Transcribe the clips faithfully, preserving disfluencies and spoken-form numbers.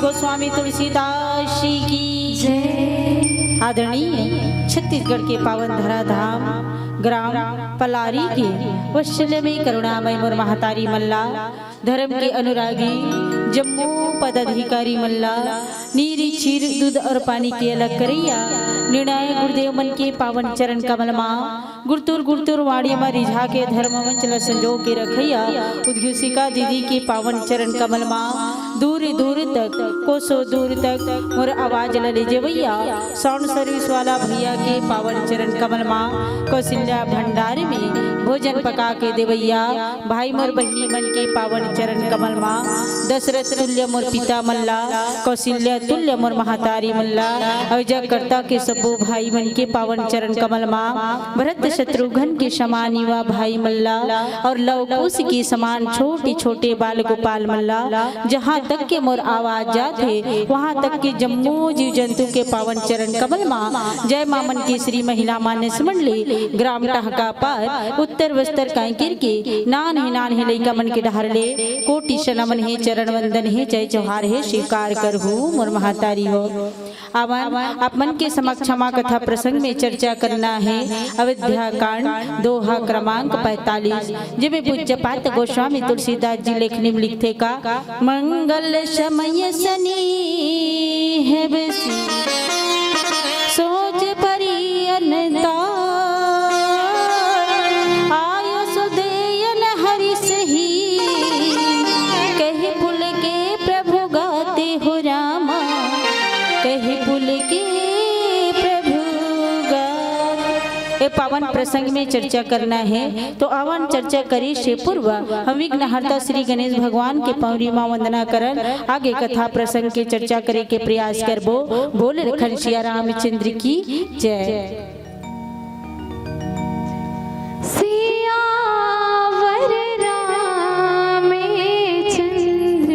गोस्वामी तुलसीदास जी की जय। आदरणीय छत्तीसगढ़ के पावन धराधाम ग्राम पलारी के वत्सल्य में करुणामय मोर महतारी मन ला, धर्म के अनुरागी जम्मो पदाधिकारी मन ला, नीरी चीर दूध और पानी के अलग करैया निर्णायक गुरुदेव मन के पावन चरण कमल मा, गुरतुर गुरतुर वाणी मा रिझा के धर्म मंच ला संजो के रखैया उद्घोषिका दीदी के पावन चरण कमल मा, दूर दूर तक, कोसों दूर तक मोर आवाज ला ले जेवैया साउंड सर्विस वाला भैया के पावन चरण कमल मा, कौशल्या भंडार में भोजन पका के देवैया भाई मोर बहिनी मन के पावन चरण कमल मा, दशरथ तुल्य मोर पिता मन ला, कौशल्या तुल्य मोर महतारी मन ला, अउ जगकर्ता के सब्बो भाई मन के पावन चरण कमल मा, भरत शत्रुघ्न के समान युवा भाई मन ला, और लव कुश के समान छोटे छोटे बाल गोपाल मन ला, जहाँ तक के मोर आवाज जात हे, वहाँ तक के जम्मो जीव जंतु के पावन चरण कमल मा, जय माँ मन के श्री महिला मानस मंडली, ग्राम टहका पर उत्तर बस्तर कांकेर के नान्हे नान्हे लइका मन के डहर ले कोटि से नमन हे, चरण वंदन हे, जय जोहार हे, स्वीकार करहु मोर महतारी हो। आवन आप मन के समक्ष क्षमा कथा प्रसंग में चर्चा करना हे। अवध्या कांड, दोहा क्रमांक पैंतालीस, जेमे पूज्यपाद गोस्वामी तुलसीदास जी लेखनी में लिखथे का, मंगल समय सनेह बेसी, सोच परियन तार। आयो सुदेयन हरि सही, कहि पुलके प्रभु गाते हो रामा, कहि पुलके प्रभु गाते। ए पावन प्रसंग में चर्चा करना हे, तो आवन चर्चा करे से पूर्व हम विघ्नहर्ता श्री गणेश भगवान के पौरी मा वंदना करन, आगे कथा प्रसंग के चर्चा करे के प्रयास करबो। बोल लखन सिया रामचंद्र की जय। सियावर रामचंद्र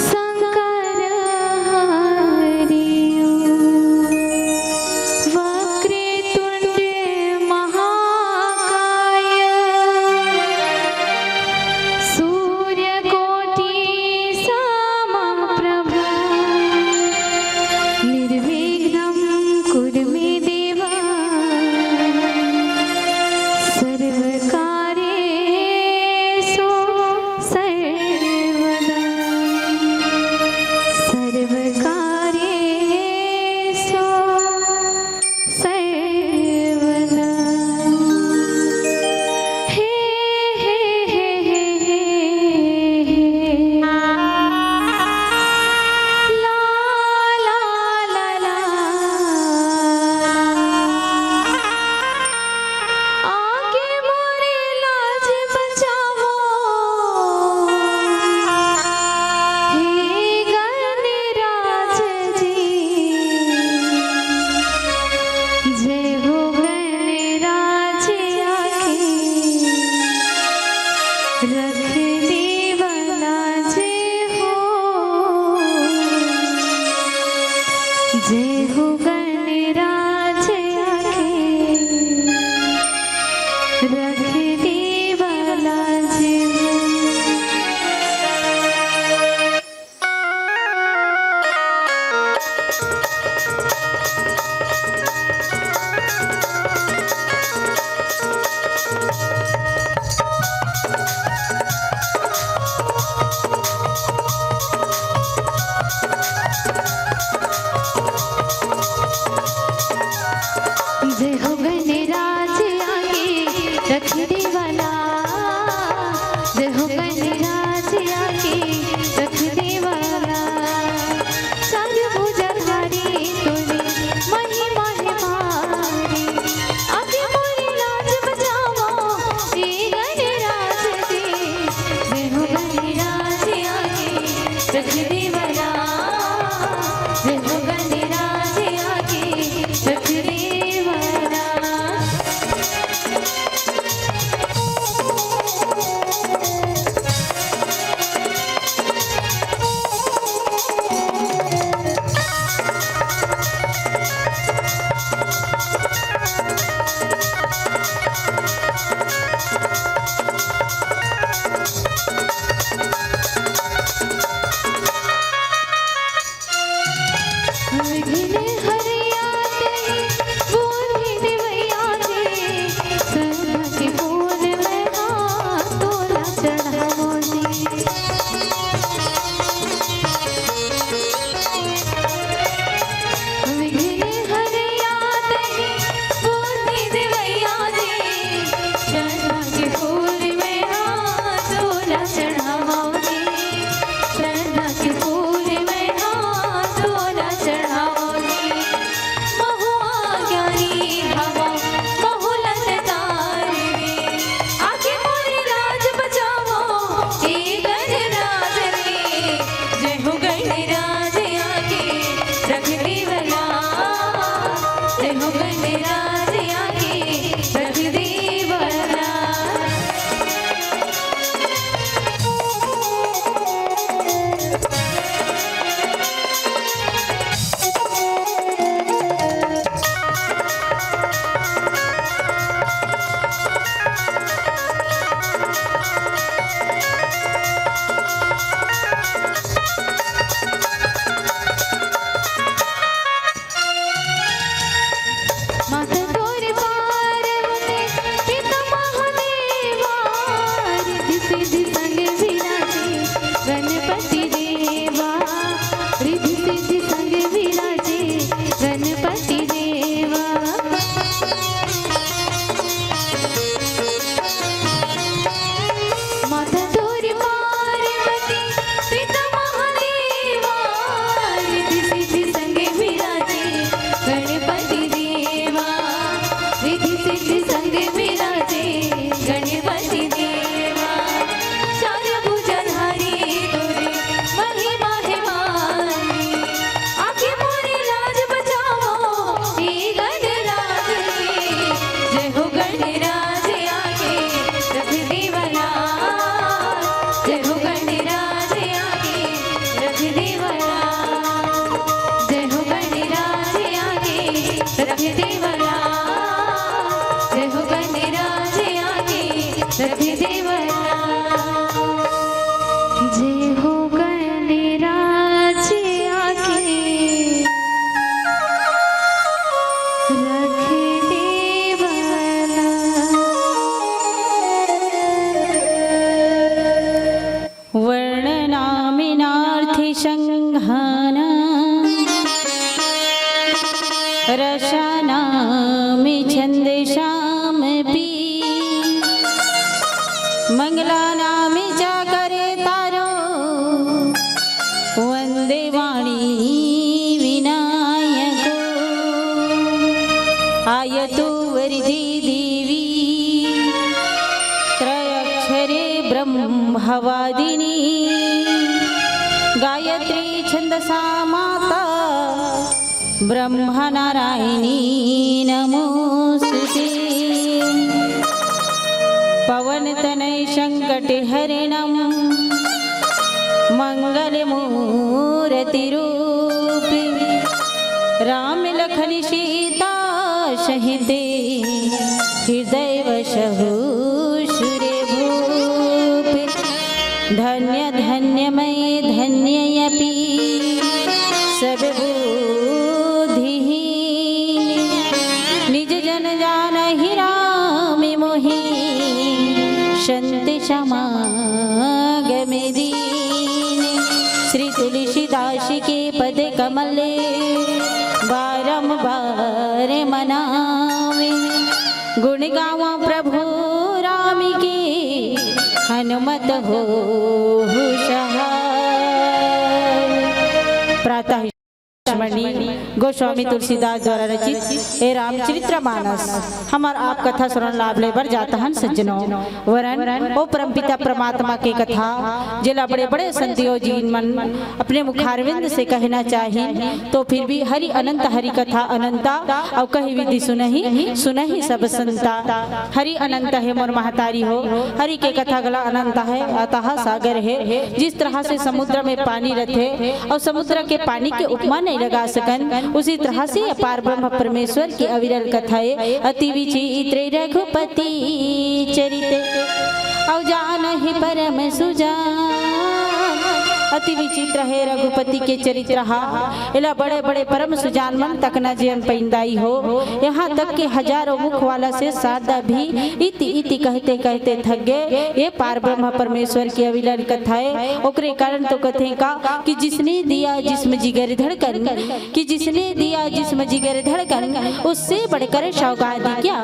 संकर हरियो। वक्रतुंड महाकाय सूर्यकोटि समप्रभ। निर्विघ्नं कुरु मे देव सर्वकार्येषु सर्वदा। सर्वकार्येषु सर्वदा। हे, हे, हे। ला, ला, ला, ला। आके मोरे लाज बचावो, हे गणराज जी। जय हो गणराज आके रख देवला जय हो। जय हो गणराज आके रख देवला जय हो। जय हो गणराज आके रख देवला, जय हो गणराज आके रख देवला। चार भुजाधारी तोरे महिमा हे भारी, आके मोरे लाज बचावो, हे गणराज जी। जय हो गणराज आके रख देवला, जय हो गणराज आके रख देवला। संघाना रसानामि छंदसामपि मंगलानामि च करेतारो वंदे वाणी विनायको। आयतु वरदे देवी त्रयक्षरे ब्रह्मवादिनी। गायत्री छंदसा माता ब्रह्मनारायणी नमोस्तुते। पवन तनय संकट हरणम मंगल मूरति रूपी। राम लखन सीता सहिते हृदय वसहु सुर भूप। धन्य धन्य मैं धन्य अपि सब बुद्धिहीन। निज जन जानहि राम मोहि संत समागम दीन। श्री तुलसीदास के पद कमल बारंबार मनावे। गुण गावा प्रभु राम के हनुमत होहु सहाय। प्रातः स्मरणीय गोस्वामी तुलसीदास द्वारा रचित ए रामचरित्र मानस हमर आप कथा श्रवण लाभ ले बर जात हन सज्जनों। वरन ओ परमपिता परमात्मा के कथा जेला बड़े बड़े संत योगी मन अपने मुखारविंद से कहना चाहिए, तो फिर भी हरि अनंत हरि कथा अनंता अउ कही विधि सुनहि सुनहि सब संता। हरि अनंत हे मोर महतारी हो, हरि के कथा गला अनंत हे, अथाह सागर हे। जिस तरह से समुद्र में पानी रथे अउ समुद्र के पानी के उपमा नहीं लगा सकन, उसी तरह से अपार ब्रह्म परमेश्वर की अविरल कथा हे। अति विचित्र रघुपति चरित अउ जानहि परम सुजान। अति विचित्र हे रघुपति के चरित्र हा, एला बड़े बड़े परम सुजान मन तक न जियन पैंदाई हो। यहाँ तक कि हजारों मुख वाला से शारदा भी इति इति कहते कहते थक गए। ये पार ब्रह्म परमेश्वर की अविरल कथा हे। ओकरे कारण तो कथे का कि जिसने दिया जिस्म जिगर धड़कन, कि जिसने दिया जिस्म जिगर धड़कन, उससे बढ़कर सौगात क्या?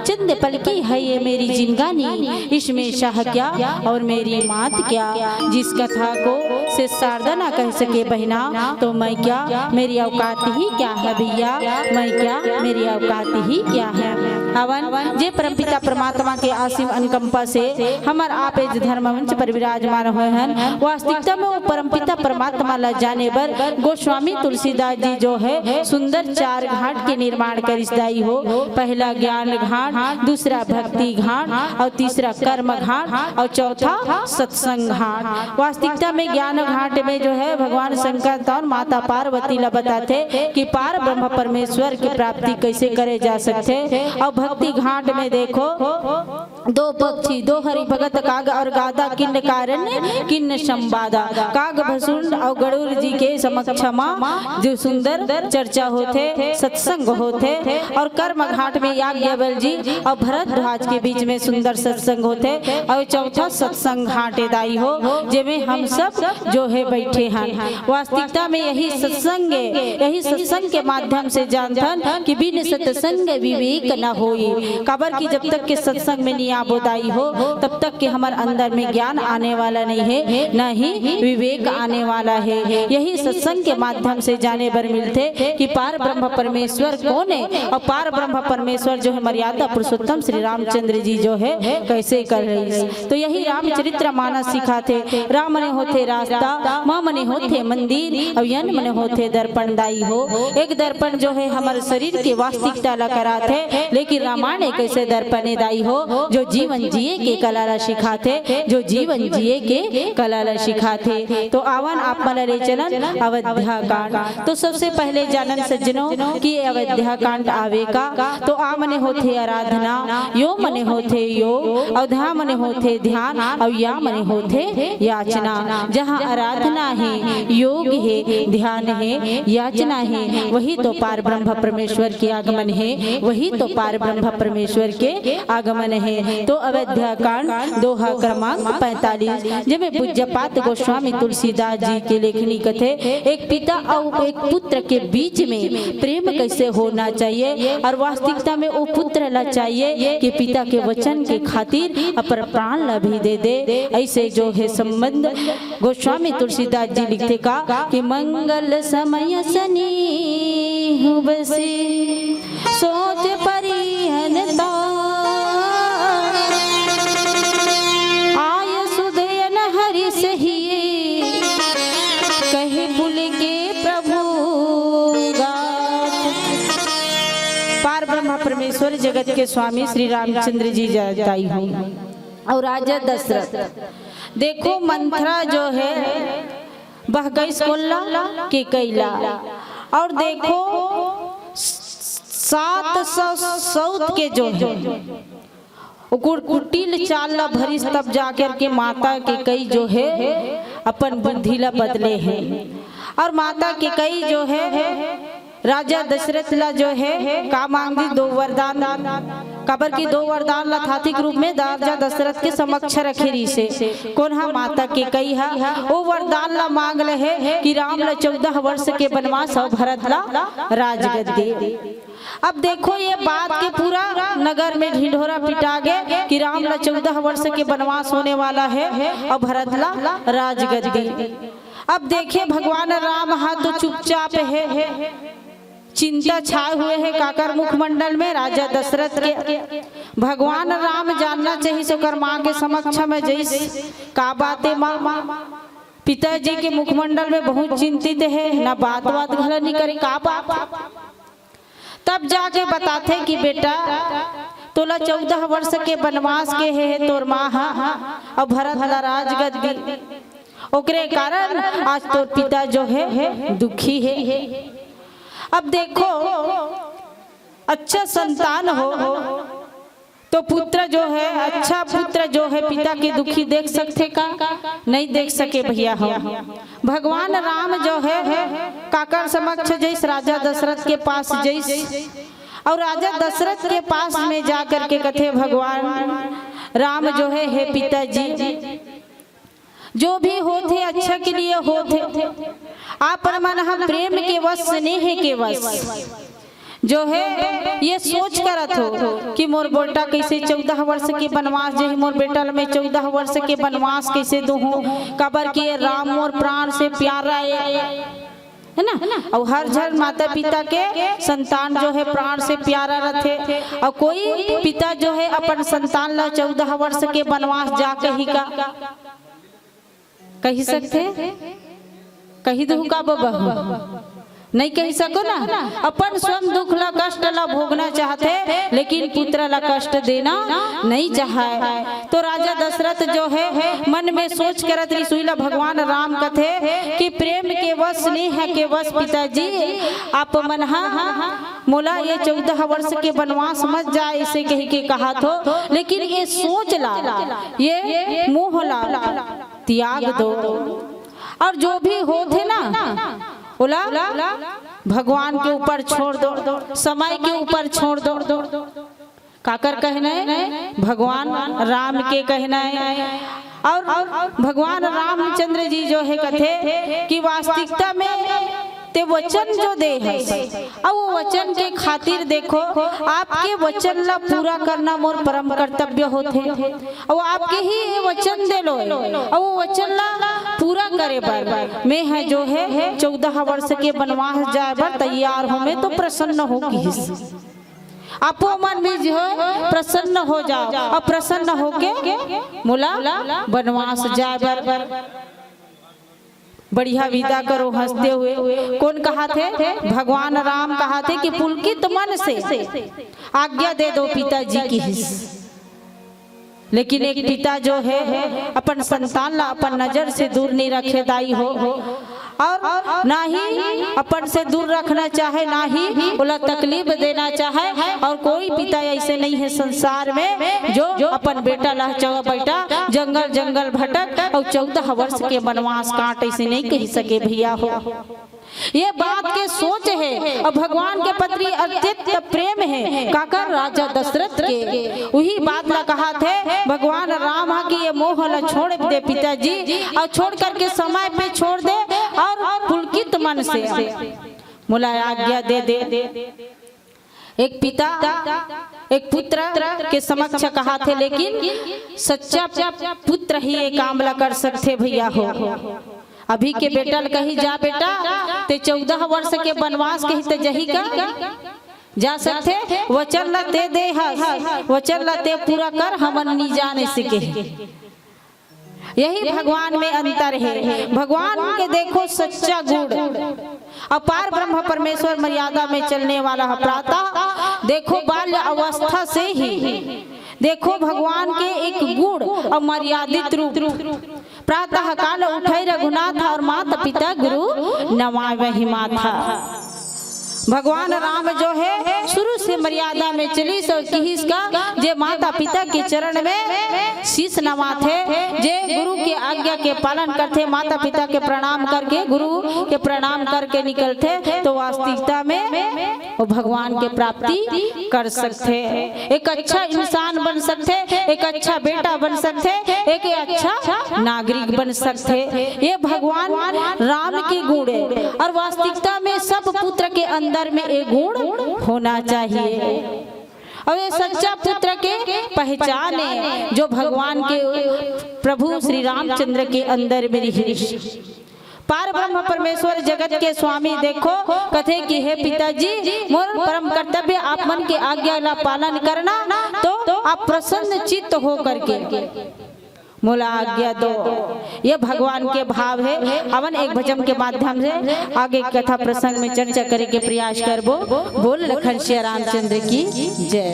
चंद पल की है ये मेरी जिंदगानी, इसमें शाह क्या और मेरी मात क्या? जिस कथा को से शारदा ना कह सके बहना, तो मैं क्या, मेरी औकात ही क्या है भैया, मैं क्या, मेरी औकात ही क्या है। अवन जे परमपिता परमात्मा के असीम अनुकंपा से हमर आप एज धर्म मंच पर विराजमान होए हन, वास्तविकता में वो परमपिता परमात्मा ला जाने बर गोस्वामी तुलसीदास जी जो है सुंदर चार घाट के निर्माण करिस दाई हो। पहला ज्ञान घाट, दूसरा भक्ति घाट और तीसरा कर्म घाट और चौथा सत्संग घाट। वास्तविकता में ज्ञान घाट में जो है भगवान शंकर तौन माता पार्वती ला बताथे कि पार ब्रह्म परमेश्वर की प्राप्ति कैसे करे जा सकथे। और भक्ति घाट में देखो, दो पक्षी, दो हरि भगत काग और गादा, किन्न कारण्य किन्न संवादा। काग भसुंड और गरुड़ जी के समक्ष मा जो सुंदर चर्चा होथे, सत्संग होथे। और कर्म घाट में याज्ञवल्क्य जी और भरद्वाज के बीच में सुंदर सत्संग होथे। और चौथा सत्संग घाट ए दाई हो, जेमे हम सब जो है बैठे हन। वास्तविकता में यही सत्संग, यही सत्संग के माध्यम से जानथन कि बिन सत्संग विवेक न होई। काबर कि जब तक के सत्संग में नहीं आबो दाई हो, तब तक के हमर अंदर में ज्ञान आने वाला नहीं है, न ही विवेक आने वाला है। यही सत्संग के माध्यम से जाने बर मिलथे कि पार ब्रह्म परमेश्वर कौन है और पार ब्रह्म परमेश्वर जो है मर्यादा पुरुषोत्तम श्री रामचंद्र जी जो है कैसे कर रही। तो यही रामचरित्र मानस सिखाथे। रा मने होथे रास्ता, म मने होथे मंदिर, अउ यन मने होथे दर्पण दाई हो। एक दर्पण जो है हमर शरीर के वास्तविकता ला कराथे, लेकिन रामायण एक ऐसे दर्पण ए दाई हो जो जीवन जिए के कला ला सिखाथे, जो जीवन जिए के कला ला सिखाथे। तो आवन आप मन ले चलन अवध्या कांड। तो सबसे पहले जानन सज्जनों कि ये अवध्या कांड आवे का। तो आ मने होथे आराधना, यो मने होथे योग, अवध्या मने होथे ध्यान, अउ या मने होथे याचना। जहाँ आराधना हे, योग हे, ध्यान हे, याचना हे, वही तो पार ब्रह्म परमेश्वर के आगमन हे, वही तो पार ब्रह्म परमेश्वर के आगमन हे। तो अवध्या कांड दोहा क्रमांक पैंतालीस, जेमे पूज्यपाद गोस्वामी तुलसीदास जी के लेखनी कथे, एक पिता अउ एक पुत्र के बीच में प्रेम कैसे होना चाहिए और वास्तविकता में वो पुत्र ला चाहिए कि पिता के वचन के खातिर अपन प्राण ला भी दे दे। ऐसे जो है संबंध गोस्वामी तुलसीदास जी लिखथे का कि मंगल समय सनेहु बसी सोच परिहन तो आय सुधयन हरि सही कहे पुलके प्रभु गात। पार ब्रह्म परमेश्वर जगत के स्वामी श्री रामचंद्र जी जताई हो। अउ राजा दशरथ, देखो मंथरा जो है बहकइस कोन ला, केकई ला। अउ देखो सात सौ सौत के जो है ओकर कुटिल चाल ला भरिस, तब जाकर के माता केकई जो है अपन बुद्धि ला बदले हे। अउ माता केकई जो है राजा दशरथ ला जो है का मांग दिस, दो वरदान। काबर कि दो वरदान ला थाथिक रूप में राजा दशरथ के समक्ष रखे रिहिसे। कोन हा? माता केकई हा। ओ वरदान ला मांग ले हे कि राम ला चौदह वर्ष के वनवास अउ भरत ला राजगद्दी। अब देखो ये बात के पूरा नगर में ढिंढोरा पिटा गे कि राम ला चौदह वर्ष के वनवास होने वाला हे अउ भरत ला राजगद्दी। अब देखे भगवान राम हा तो चुपचाप हे, चिंता छाए हुए हे काकर मुखमंडल में? राजा दशरथ के। भगवान राम जानना चाहिस ओकर माँ के समक्ष में जइस का बात हे माँ, पिताजी के मुखमंडल में बहुत चिंतित हे, ना बात वात घला नी करे, का बात? तब जाके बताथे कि बेटा तोला चौदह वर्ष के वनवास के हे, हे तोर माँ हा अउ भरत ला राजगद्दी, ओकरे कारण आज तोर पिता जो हे दुखी हे। अब देखो अच्छा संतान हो तो पुत्र जो है, अच्छा पुत्र जो है पिता के दुखी देख सकथे का? नहीं देख सके भैया हो। भगवान राम जो है काकर समक्ष जइस? राजा दशरथ के पास जइस। अउ राजा दशरथ के पास में जा करके कथे भगवान राम जो है, हे पिताजी, जो भी होथे अच्छा के लिए होथे। आप मन ह प्रेम के वश, स्नेह के वश जो है ये सोच करत हो कि मोर बेटा कैसे चौदह वर्ष के वनवास, जही मोर बेटा ल मैं चौदह वर्ष के वनवास कैसे दूहूं, काबर कि ये राम मोर प्राण से प्यारा हे, है ना? अउ हर झन माता पिता के संतान जो है प्राण से प्यारा रथे। अउ कोई पिता जो है अपन संतान ला चौदह वर्ष के वनवास जा कही का? कही सकथे? कही दूहू का बबा हो? नहीं कही सको ना। अपन स्वयं दुख ला, कष्ट ला भोगना चाहथे, लेकिन पुत्र ला कष्ट देना नहीं चाहय। तो राजा दशरथ जो है मन में सोच करत रिहिस, उही ला भगवान राम कथे कि प्रेम के वश, स्नेह के वश पिताजी आप मन हा मोला ये चौदह वर्ष के वनवास मत जाए, ऐसे कही के कहाथो, लेकिन ये सोच ला, ये मोह ला त्याग दो। अउ जो भी होथे ना, ओला भगवान के ऊपर छोड़ दो, समय के ऊपर छोड़ दो। काकर कहना हे? भगवान राम के कहना हे। अउ भगवान रामचंद्र जी जो है कथे कि वास्तविकता में ते वचन जो दे हस, अउ वो वचन के खातिर देखो, आपके वचन ला पूरा करना मोर परम कर्तव्य होथे। अउ आपके ही ये वचन दे लोय, अउ वो वचन ला पूरा करे बर मैं ह जो है चौदह वर्ष के वनवास जाए बर तैयार हों, मैं तो प्रसन्न हों किहिस। आपो मन भी जो है प्रसन्न हो जाओ, अउ प्रसन्न होके मोला वनवास जाए बर। बढ़िया विदा करो हंसते हुए। कोन कहाथे? भगवान राम कहाथे कि पुलकित मन से आज्ञा दे दो पिताजी किहिस। लेकिन एक पिता जो है अपन संतान ला अपन नजर से दूर नहीं रखे दाई हो। और ना ही अपन से दूर रखना चाहे, ना ही ओला तकलीफ देना चाहे। और कोई पिता ऐसे नहीं है संसार में जो अपन बेटा ला, "चलो बेटा, जंगल जंगल भटक और चौदह वर्ष के वनवास काट", ऐसे नहीं कह सके भैया हो। ये बात के सोच है। अब भगवान के प्रति अत्यंत प्रेम है, काकर राजा दशरथ के। वही बात ला कहा थे भगवान राम हा कि ये मोह ला छोड़ दे पिताजी, और छोड़ करके समय पे छोड़ दे और पुलकित मन से मोला आज्ञा दे दे। एक पिता एक पुत्र के समक्ष कहा थे, लेकिन सच्चा पुत्र ही ये काम ला कर सकथे भैया हो। अभी के बेटा ल कही, "जा बेटा, ते चौदह वर्ष के वनवास कही ते जही का?" जा सकथे, "वचन ला ते दे हस, वचन ला ते पूरा कर, हमन नी जाने से कहे।" यही भगवान में अंतर है। भगवान के देखो सच्चा गुण, अपार ब्रह्म परमेश्वर मर्यादा में चलने वाला है। प्रातः देखो बाल्य अवस्था से ही देखो भगवान के एक गुण और मर्यादित रूप। प्रातः काल उठे रघुनाथ और माता पिता गुरु नवावहि माथा। भगवान राम जो है शुरू से मर्यादा में चलिस और किहिस का, जे माता पिता के चरण में शीश नवाथे, जे गुरु के आज्ञा के पालन करथे, माता पिता के प्रणाम करके, गुरु के प्रणाम करके निकलथे, तो वास्तविकता में वो भगवान के प्राप्ति कर सकथे, एक अच्छा इंसान बन सकथे, एक अच्छा बेटा बन सकथे, एक अच्छा नागरिक बन सकथे। ये भगवान राम के गुण है और वास्तविकता में सब पुत्र के अंदर में ये गुण होना चाहिए। और ये सच्चा पुत्र के पहचान है जो भगवान के प्रभु श्री रामचंद्र के अंदर में रही। पार ब्रह्म परमेश्वर जगत के स्वामी देखो, कथे कि हे पिताजी, मोर परम कर्तव्य आप मन के आज्ञा ला पालन करना, तो आप प्रसन्न चित्त हो करके मोला आज्ञा दो। ये भगवान के भाव है। अवन एक भजन के माध्यम से आगे कथा प्रसंग में चर्चा करे के प्रयास करबो। बोल लखन सिया रामचंद्र की जय।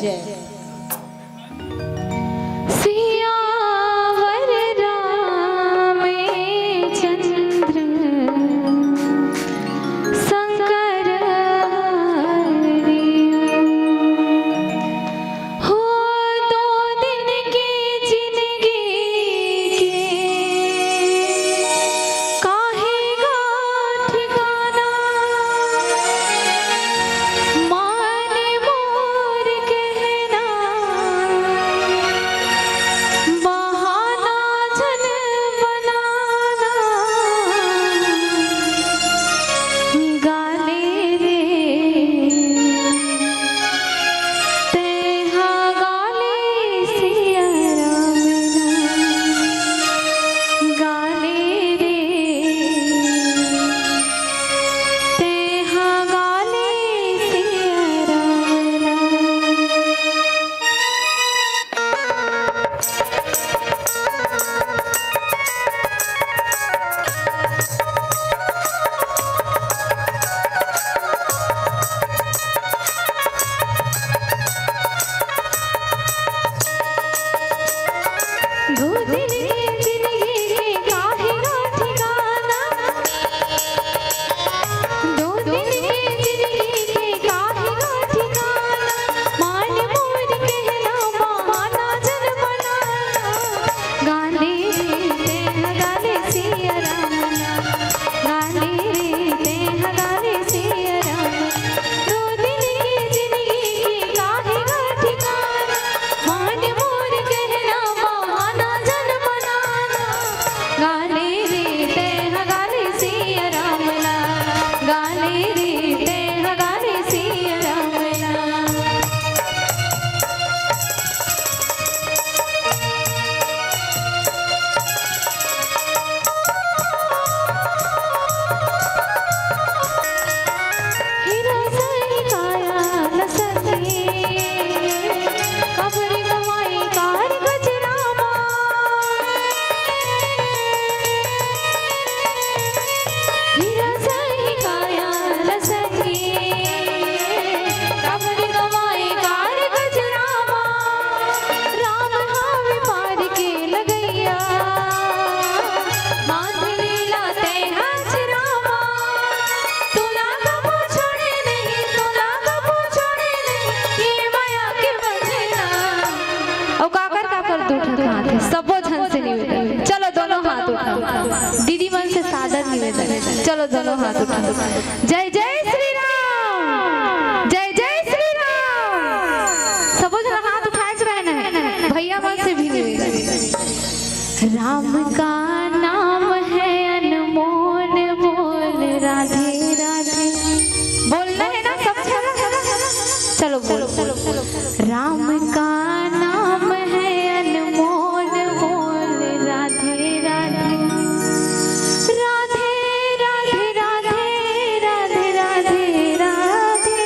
सियावर रामचंद्र शंकर हरि। हो दो दिन की जिंदगी के काहे गा ठिकाना। मान मोर कहना दोनों हाथ उठा। जय जय श्री राम, जय जय श्री राम। सबो झन हाथ उठाए के रहना हे, भैया मन से भी निवेदन। राम का नाम है अनमोल मोल, राधे राधे। बोलना है ना सब? चलो बोल। राम का नाम है अनमोल मोल, राधे राधे। राधे राधे राधे राधे राधे राधे।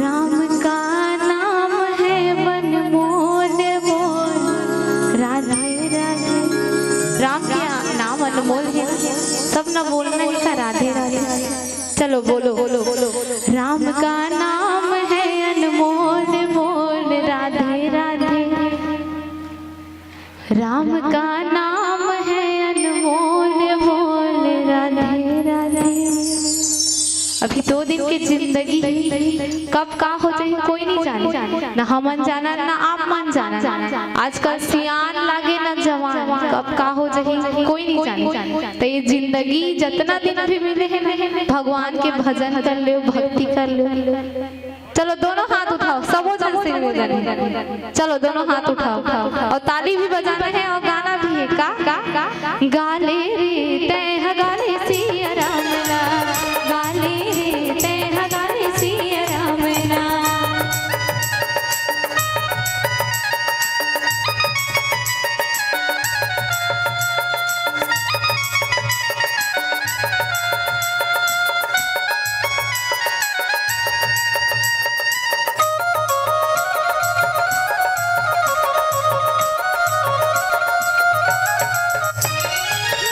राम का नाम है अनमोल मोल, राधे राधे। राम के नाम अनमोल है, सब ना बोलना है का राधे राधे। चलो बोलो, राम का नाम है अनमोल मोल, राधे राधे। राम का नाम है अनमोल मोल, राधे राधे। अभी दो दिन के जिंदगी, कब का हो जाही कोई नहीं जाने, ना हमन जानन ना आप मन जानन। आजकल सियान लागे ना जवान, कब का हो जाही कोई नहीं जाने। तो ये जिंदगी जतना दिन भी मिले हे ना, भगवान के भजन कर लेव, भक्ति कर लेव। चलो दोनों हाथ उठाओ, सबो झन से निवेदन हे। चलो दोनों हाथ उठाओ और ताली भी बजाना है और गाना भी है। का? गाले रे तैं ह गाले सिया राम ला, गाले रे तैं ह गाले सिया राम ला।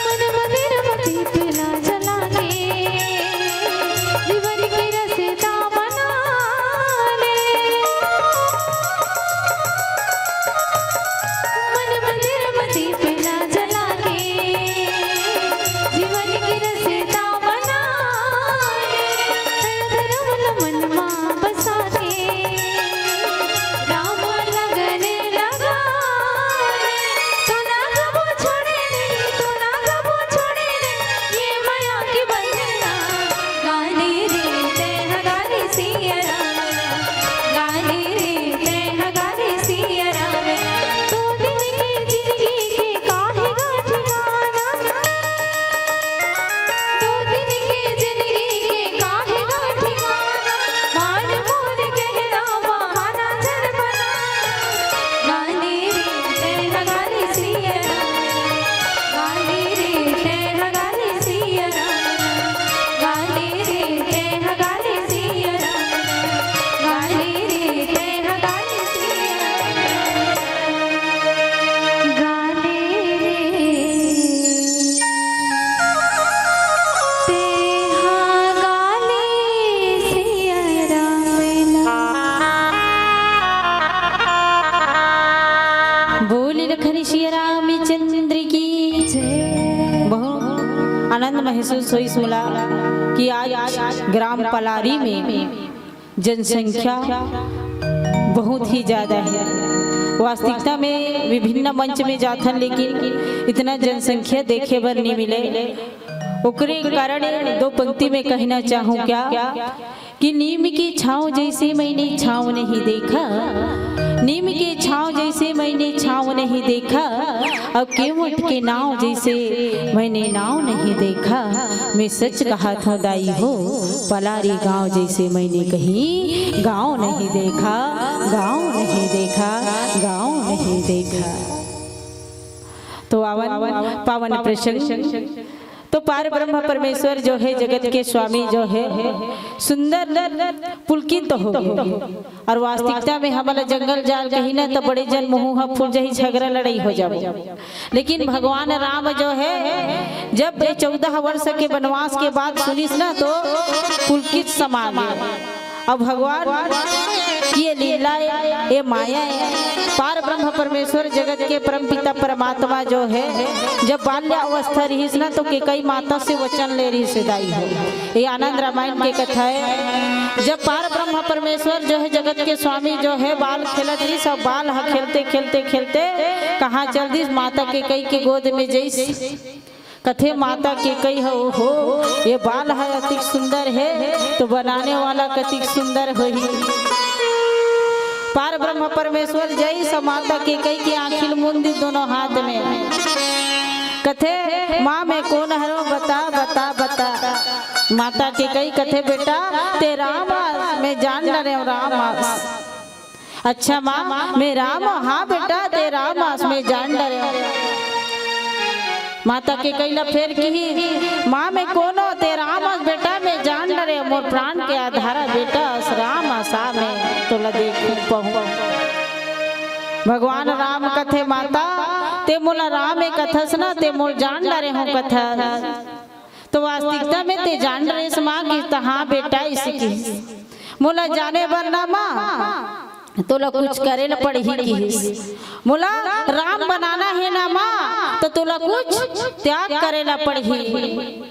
मन मंदिर म दीप ला जला के, जीवन के रस्ता बना ले। मन मंदिर म दीप ला जला के, जीवन के रस्ता बना ले। धर्म ल मन मा बसा के, राम लगन लगा ले। तू ना कबो छोड़े नहीं, तू ना कबो छोड़े नहीं, ये मया के बंधना। गाले रे तैं ह गाले सिया राम, गाले रे तैं ह गाले सिया राम। दो दिन के जिंदगी के काहे गा ठिकाना, दो दिन के जिंदगी के काहे गा ठिकाना, मान मोर कहना बहाना झन बनाना। गाले रे तैं ह गाले सिया राम, गाले रे तैं ह गाले सिया राम, गाले रे तैं ह गाले सिया राम, गाले रे तैं ह गाले सिया राम। गाले रे तेहा गाले सिया राम ला। बोल लखन सिया रामचंद्र की जय। बहुत आनंद महसूस होइस मोला कि आज ग्राम पलारी में जनसंख्या बहुत ही ज्यादा है। वास्तविकता में विभिन्न मंच में जाथन, लेकिन इतना जनसंख्या देखे बर नहीं मिले। ओकरे कारण दो पंक्ति में कहना चाहूँ क्या कि नीम के छाँव जैसे मैंने छाँव नहीं देखा, नीम के छाँव जैसे मैंने छाँव नहीं देखा, अब केवट के नाव जैसे मैंने नाव नहीं देखा। मैं सच कहा था दाई हो, पलारी गांव जैसे मैंने कहीं गांव नहीं देखा, गांव नहीं देखा, गांव नहीं देखा। तो आवन पावन प्रसंग, तो पार ब्रह्म परमेश्वर जो है, जगत के स्वामी जो है, सुंदर पुलकित हो गए। और वास्तविकता में हमला जंगल जाल कही ना तो बड़े जन मुँह फूल जही, झगड़ा लड़ाई हो जाबो। लेकिन भगवान राम जो है, जब ये चौदह वर्ष के वनवास के बाद सुनिस ना तो पुलकित समा गए। अब भगवान की ये लीला है, ये माया है। पार ब्रह्म परमेश्वर जगत के परम पिता परमात्मा जो है, जब बाल्यावस्था रहिस ना तो केकई माता से वचन ले रहिस, दाई हो। ये आनंद रामायण के कथा है। जब पार ब्रह्म परमेश्वर जो है, जगत के स्वामी जो है, बाल खेलत रहिस, सब बाल ह खेलते खेलते खेलते कहाँ चल दिस, माता केकई के गोद में जइस। कथे माता कैकई ह, "ओहो, ये बाल ह अतिक सुंदर हे, तो बनाने वाला कतिक सुंदर होही।" पार ब्रह्म परमेश्वर जइस माता कैकई के आँखी ल मुंद दिस दोनों हाथ में। कथे, "माँ, मैं कोन हरों? बता, बता, बता।" माता कैकई कथे, "बेटा, तैं राम अस, मैं जान डरेंव राम अस।" "अच्छा माँ, मैं राम हँव?" "हाँ बेटा, तैं राम अस, मैं जान डरेंव।" माता कैकई ला फेर किहिस, "माँ, मैं कोन हँव? तैं राम अस बेटा, मैं जान डरेंव, मोर प्राण के आधार बेटा अस, राम अस, आ मैं तोला देखहूँ, पहूँ।" भगवान राम कथे, "माता, तैं मोला राम ए कथस ना, तैं मोला जान डरे हँव कथस।" तो वास्तविकता में तैं जान डरेस माँ किहिस, त हाँ बेटा, अइसे किहिस। "मोला जाने बर ना माँ, तोला कुछ करे ल पड़ही," किहिस। "मोला राम बनाना हे ना माँ, त तोला कुछ त्याग करे ल पड़ही।"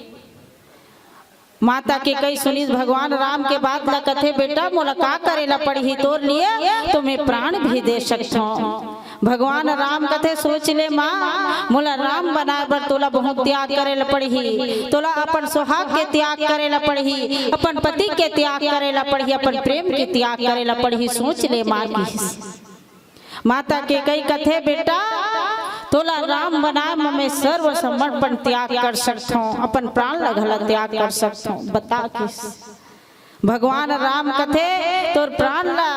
माता कैकई सुनिस भगवान राम के बात ला, कथे, "बेटा, मोला का करे ला पड़ही तोर लिए? तो मैं प्राण भी दे सकथों।" भगवान राम कथे, "सोच ले माँ, मोला राम बनाए बर तोला बहुत त्याग करे ला पड़ही, तोला अपन सुहाग के त्याग करे ला पड़ही, अपन पति के त्याग करे ला पड़ही, अपन प्रेम के त्याग करे ला पड़ही, सोच ले माँ," किहिस। माता कैकई कथे, "बेटा, तोला राम बनाए म मैं सर्वसमर्पण त्याग कर सकथों, अपन प्राण ला घला त्याग कर सकथों, बता," किहिस। भगवान राम कथे, "तोर प्राण ला,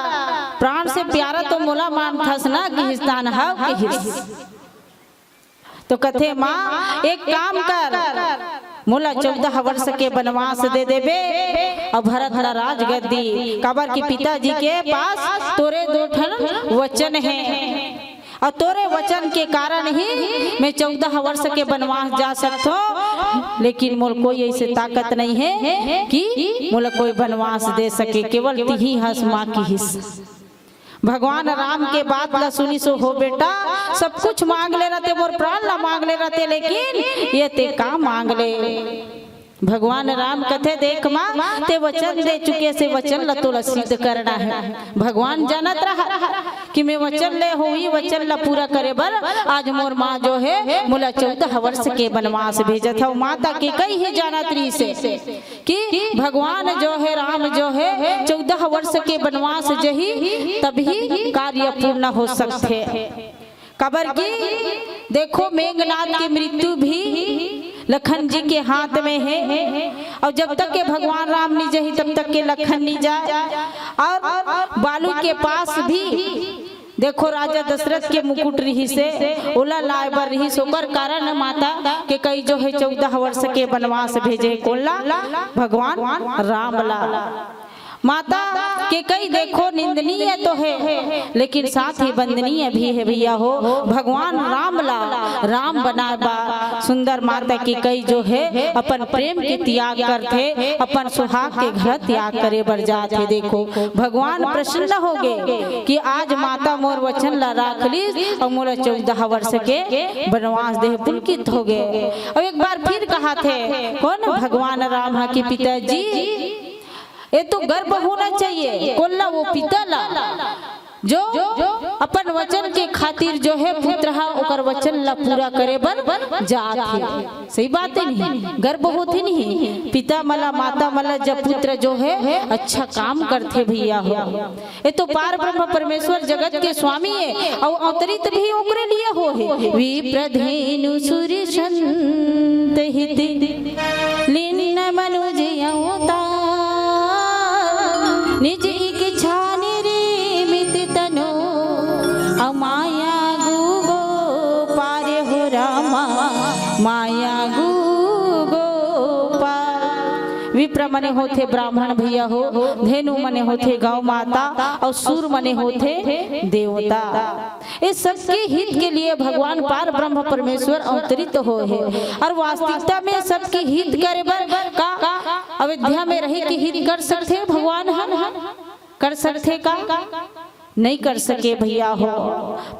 प्राण से प्यारा तो मोला मानथस ना," किहिस, "दान हव," किहिस। तो कथे, "माँ, एक काम कर, मोला चौदह वर्ष के बनवास दे देबे अउ भरत ला राजगद्दी, काबर कि पिताजी के पास तोरे दो ठन वचन हे, अउ तोरे वचन के कारण ही मैं चौदह वर्ष के बनवास जा सकथों, लेकिन मोर कोई अइसे ताकत नइ हे कि मोला कोई बनवास दे सके, केवल तिही हस माँ," किहिस। भगवान राम के बात ला सुनिस, "हो बेटा, सब कुछ मांग ले रहिते, मोर प्राण ला मांग ले रहिते, लेकिन ये तैं का मांग ले?" भगवान राम कथे, "देख माँ, तैं वचन दे चुके हस, वचन ला तोला सिद्ध करना हे।" भगवान जानत रहा कि मैं वचन ले हँव, वचन ला पूरा करे बर आज मोर माँ जो हे, मोला चौदह वर्ष के बनवास भेजत हव। माता कैकई ही जानत रहिसे कि भगवान जो हे, राम जो हे, चौदह वर्ष के बनवास जही, तभी कार्य पूर्ण हो सकथे। काबर कि देखो, मेघनाथ के मृत्यु भी लखन जी के हाथ में हे, अउ जब तक के भगवान राम नइ जही, तब तक के लखन नइ जाय। अउ बाली के पास भी देखो, राजा दशरथ के मुकुट रिहिसे, ओला लाय बर रिहिस, ओकर कारण माता कैकई जो हे चौदह वर्ष के बनवास भेजे, कोन ला? भगवान राम ला। माता कैकई देखो निंदनीय तो हे, लेकिन साथ ही वंदनीय भी हे भैया हो। भगवान राम ला राम बनाय बा सुंदर माता कैकई जो हे अपन प्रेम के त्याग करथे, अपन सुहाग के घला त्याग करे बर जात हे। देखो भगवान प्रसन्न हो गे कि आज माता मोर वचन ला राख लीस अउ मोला चौदह वर्ष के बनवास देहे, पुलकित हो गे। अउ एक बार फिर कहाथे कोन? भगवान राम ह कि पिताजी, ये तो गर्व होना चाहिए। कोन ला? वो पिता ला, जो अपन वचन के खातिर जो हे पुत्र हा ओकर वचन ला पूरा करे बर जात हे। सही बात हे नहीं? गर्व होथे नहीं? पिता मन ला, माता मन ला जब पुत्र जो हे अच्छा काम करथे भैया हो। ये तो पार ब्रह्म परमेश्वर जगत के स्वामी हे, अउ अवतरित भी ओकरे लिए हो हे। विप्र धेनु सुर संत हित लीन मनुज अवतार। निज इच्छा निर्मित तनु अमाया गु गो पार हो रामा, माया गु गो पार। विप्र मने होथे ब्राह्मण भैया हो, धेनु मने होथे गौ माता, अउ सुर मने होथे देवता। ये सबके हित के लिए भगवान पार ब्रह्म परमेश्वर अवतरित होय हे। अउ वास्तविकता में सबके हित करे बर का अयोध्या में रहि के हित कर सकथे भगवान ह? कर सकथे का? नहीं कर सके भैया हो।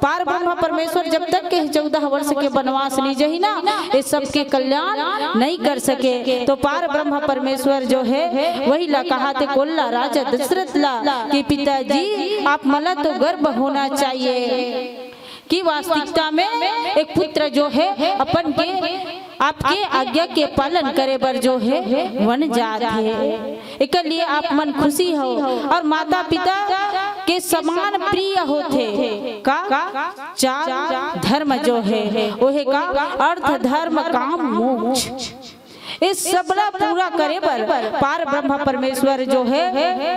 पार ब्रह्म परमेश्वर जब तक के चौदह वर्ष के बनवास नइ जही ना, ये सबके कल्याण नहीं कर सके। तो पार ब्रह्म परमेश्वर जो हे वही ला कहाथे, कोन ला? राजा दशरथ ला कि पिताजी आप मन ला तो गर्व होना चाहिए कि वास्तविकता में एक पुत्र जो हे अपन के आपके आज्ञा के पालन करे बर जो हे वन जात हे। एकर लिए आप मन खुशी हो और माता पिता के समान प्रिय होथे। का? चार धर्म जो हे, ओहे का? अर्थ, धर्म, काम, मोक्ष। इस सबला पूरा करे बर पार ब्रह्म परमेश्वर जो हे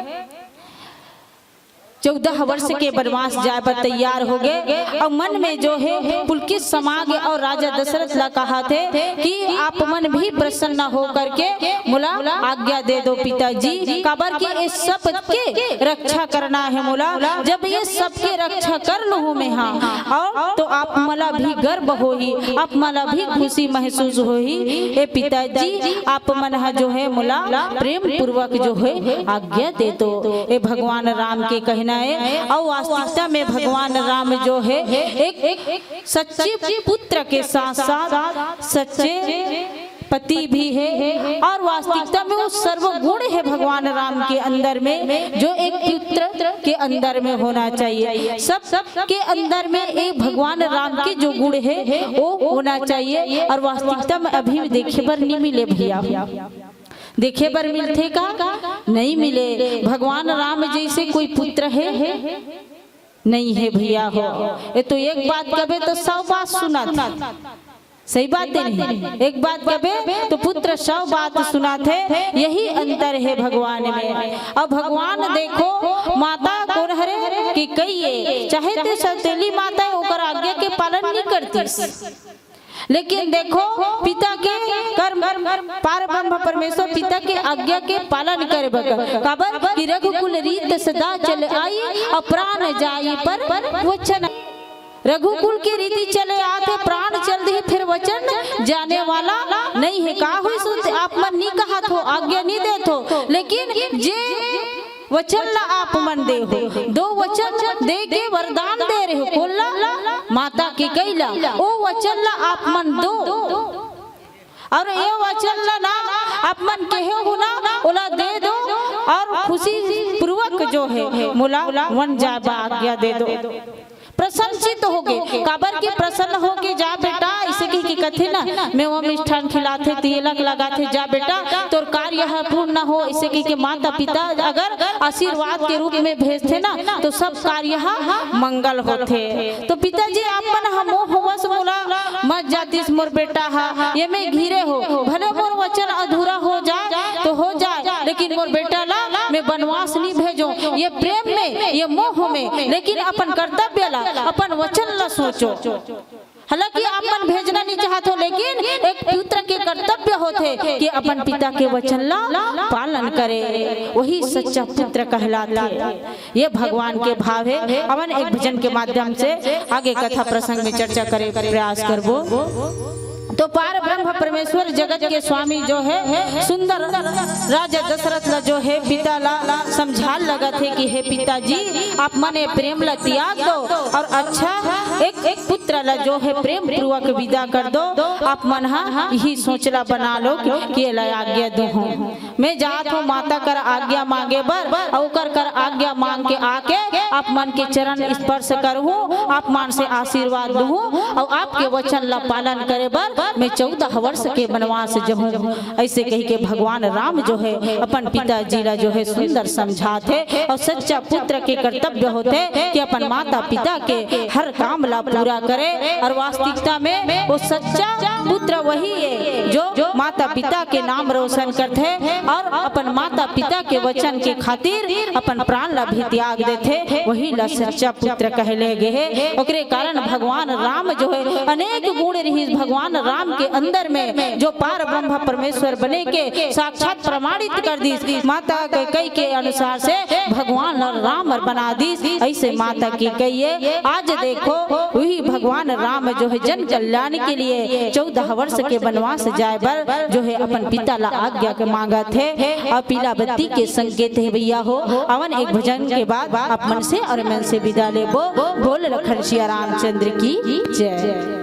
चौदह वर्ष के वनवास जाए बर तैयार हो गे। और मन में जो हे पुलकित समा गे और राजा दशरथ ला कहा थे कि आप मन भी प्रसन्न हो करके मोला आज्ञा दे दो पिताजी, काबर कि ये सब के रक्षा करना हे मोला। जब ये सब के रक्षा कर लूँ मैं, हाँ, और तो आप मला भी गर्व होही, आप मला भी खुशी महसूस होही। ए पिताजी, आप मन ह जो हे मोला प्रेम पूर्वक जो हे आज्ञा दे दो, ए भगवान राम के कहना हे। और वास्तविकता में भगवान राम जो हे एक, एक सच्चे पुत्र के साथ साथ सच्चे पति भी हे और वास्तविकता में वो सर्वगुण हे भगवान राम के अंदर में, जो एक पुत्र के अंदर में होना चाहिए। सब, सब के अंदर में एक भगवान राम के जो गुण हे वो होना चाहिए। और वास्तविकता में अभी देखे बर नहीं मिले भैया। देखे बर मिलथे का? नहीं मिले। भगवान राम जैसे कोई पुत्र हे? नहीं हे भैया हो। ये तो एक बात कबे तो सौ बात सुनाथे। सही बात हे नहीं? एक बात कबे तो पुत्र सौ बात सुनाथे। यही अंतर हे भगवान में। अब भगवान देखो, माता कोन हरे? कैकेयी हे। चाहे तो सौतेली माता हे, ओकर आज्ञा के पालन नहीं करतीस। लेकिन देखो, पिता के कर्म, पार ब्रह्म परमेश्वर पिता के आज्ञा के पालन करे बर। काबर कि रघुकुल रीत सदा चल आई, और प्राण जाई पर वचन। रघुकुल के रीति चले आथे, प्राण चल दिही, फिर वचन जाने वाला नहीं हे। का होइस? आप मन नहीं कहत हो, आज्ञा नहीं देत हो, लेकिन जे वचन ला आप मन दे हो, दो वचन दे के वरदान दे रहे हो, कोन ला? माता कैकेयी ला। ओ वचन ला आप मन दो, और ये वचन ला ना आप मन कहे हो ना, ओला दे दो और खुशी पूर्वक जो हे मोला वन जाए बर आज्ञा दे दो। प्रसन्न चित्त होके, काबर के प्रसन्न होके जा बेटा, इसे कह के कथे ना, मेवा मिष्ठान खिलाथे, तिलक लगाथे, जा बेटा तोर कार्य ह पूर्ण हो, इसे कह के माता पिता अगर आशीर्वाद के रूप में भेजथे ना तो सब कार्य ह मंगल होथे। तो पिताजी आप मन ह मोह होवस मोला मत जातिस मोर बेटा ह, ये में घिरे हो, भले मोर वचन अधूरा हो जाए तो हो जाए, लेकिन मोर बेटा ला मैं वनवास नहीं भेजो। ये प्रेम में, ये मोह में, लेकिन अपन कर्तव्य ला, अपन वचन ला सोचो। हालांकि आप मन भेजना नहीं चाहत हो, लेकिन एक पुत्र के कर्तव्य होथे कि अपन पिता के वचन ला पालन करे, वही सच्चा पुत्र कहलाथे। ये भगवान के भाव हे। अवन एक भजन के माध्यम से आगे कथा प्रसंग में चर्चा करे प्रयास करबो। तो पार ब्रह्म परमेश्वर जगत के स्वामी जो हे सुंदर राजा दशरथ ला जो हे पिता ला समझाल लगत हे कि हे पिताजी, आप मन ये प्रेम ला त्याग दो और अच्छा एक, एक पुत्र ला जो हे प्रेम पूर्वक विदा कर दो। आप मन हा यही सोच ला बना लो कि, कि एला आज्ञा दूहूं। मैं जात हूँ माता कर आज्ञा मांगे बर, अउ ओकर कर आज्ञा मांग के आके आप मन के चरण स्पर्श करहूँ, आप मन से आशीर्वाद लूहूँ, अउ आपके वचन ला पालन करे बर मैं चौदह वर्ष के वनवास जहूँ। ऐसे कही के भगवान राम जो हे अपन पिताजी ला जो हे सुंदर समझात हे, अउ सच्चा पुत्र के कर्तव्य होथे कि अपन माता पिता के हर काम ला पूरा करे। और वास्तविकता में वो सच्चा पुत्र वही हे जो माता पिता के नाम रोशन करथे और अपन माता पिता के वचन के खातिर अपन प्राण ला भी त्याग देथे, वही ला सच्चा पुत्र कहले गे हे। ओकरे कारण भगवान राम जो हे अनेक गुण रहिस भगवान राम के अंदर में, जो पार ब्रह्म परमेश्वर बने के साक्षात प्रमाणित कर दिस। माता कैकेयी के अनुसार से भगवान राम बना दिस। ऐसे माता कैकेयी आज देखो, वही भगवान राम जो हे जन कल्याण के लिए चौदह वर्ष के वनवास जाए बर जो हे अपन पिता ला आज्ञा के मांगत हे, अउ पीला बत्ती के संकेत हे भैया हो। अवन एक भजन के बाद आप मन से और मन से विदा लेबो। बोल लखन सिया रामचंद्र की जय।